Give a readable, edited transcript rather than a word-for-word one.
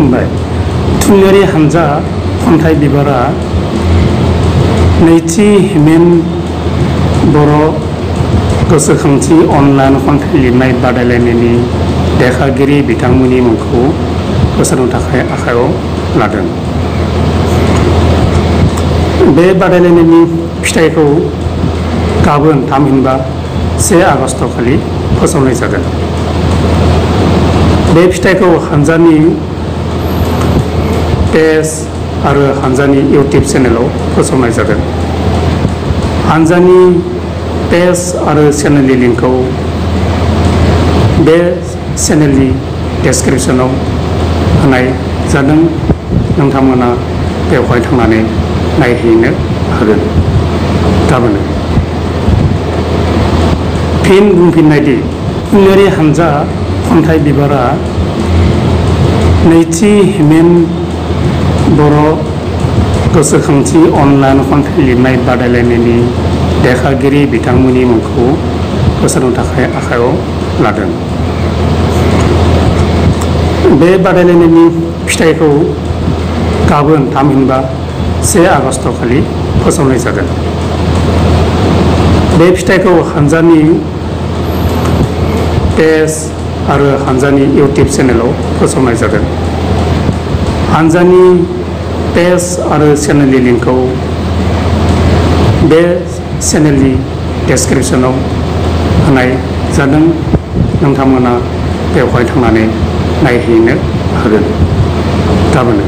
खुंबाय। थुनलाइयारि हानजा खन्थाइ बिबारा नैथि हिमेन बर' गोसोखांथि अनलाइन खन्थाइ लिरनाय बादायलायनायनि देरहागिरि बिथांमोननि मुंखौ फोसावनो थाखाय आखायाव लादों। बे बादायलायनायनि फिथाइखौ गाबोन थामहिनबा 1 आगस्ट खालि फोसावनाय जागोन। बे फिथाइखौ हानजानि पेज आरो हानजानि इउटिउब चेनेलाव फोसावनाय जागोन। हानजानि पेज आरो चेनेलनि लिंकखौ बे चेनेलनि डेस्क्रिप्शनाव होनाय जादों। नोंथांमोना बेवहाय थांनानै नायहैनो हागोन गाबोन। फिन बुंफिननायदि थुनलाइयारि हानजा खन्थाइ बिबारा नैथि हिमेन बर' गोसोखांथि अनलाइन खन्थाइ लिरनाय बादायलायनायनि देरहागिरि बिथांमोननि मुंखौ फोसावनो थाखाय आखायाव लादों। बे बादायलायनायनि फिथाइखौ गाबोन थामहिनबा 1 आगस्ट खालि फोसावनाय जागोन। बे फिथाइखौ हानजानि पेज आरो हानजानि इउटिउब चेनेलाव फोसावनाय जागोन। हानजानि पेज आरो चेनेलनि लिंकखौ बे चेनेलनि डेस्क्रिप्शनाव होनाय जादों। नोंथांमोना बेवहाय थांनानै नायहैनो हागोन गाबोन।